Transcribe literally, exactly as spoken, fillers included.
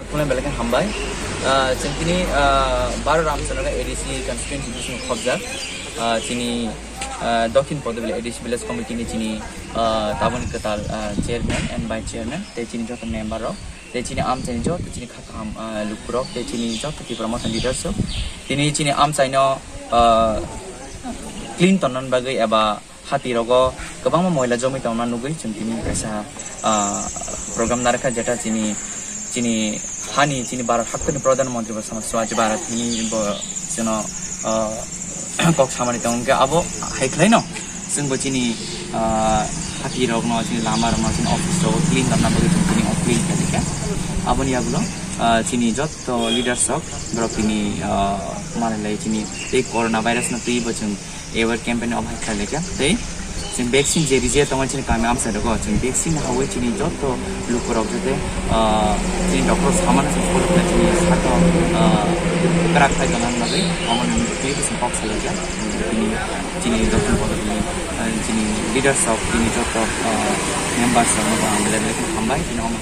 Khulai belai khe hambai. Ah, chwng tini, ah, baro Ramchandra A D C constituency bising khobjak. Ah, chini, ah, Dokhin Podobili A D C village committee ni chini, ah, taboni kwtal, ah, chairman and vice chairman tei chini joto member rok. Tei chini amchaini joto chini kha kaham, ah, lukurok tei chini joto Tipra Motha leaders rok tini chini amchaino, ah, clean tonnani bagwi eba hati rogo kwbangma moila jomwi tongna nugwi chwng tini kaisa, ah, program narwkha, jeta chini, chini hani, chini Bharat haktorni Pradhan Mantri bo sama Swachh Bharat hini bo chwngno, ah, kok samani tongo, hwnkhe abo hai khwlaino chwngbo chini, ah, hati rokno, chini lama rokno, chini office rogo clean tongna bagwi chwng tini o clean khlaikha. Aboni yagulo, ah, chini joto leaders rok borok tini, ah, manwi lai chini tei corona virus no twibo chwng aware campaign omo hai khlai laikha. Tei chwng vaccine je rije tongo chini kami amchai rogo, chwng vaccine hawi chini joto lukurok jate, ah, chini doctor samano chwng follow khlai chini sato, ah, kwrak khai tongna bagwi omo ni twibo chwng kok salaikha. Chini, chini joto ni, ah, chini leaders rok, chini joto, ah, members rok no ang belai belai khe hambai chini omo.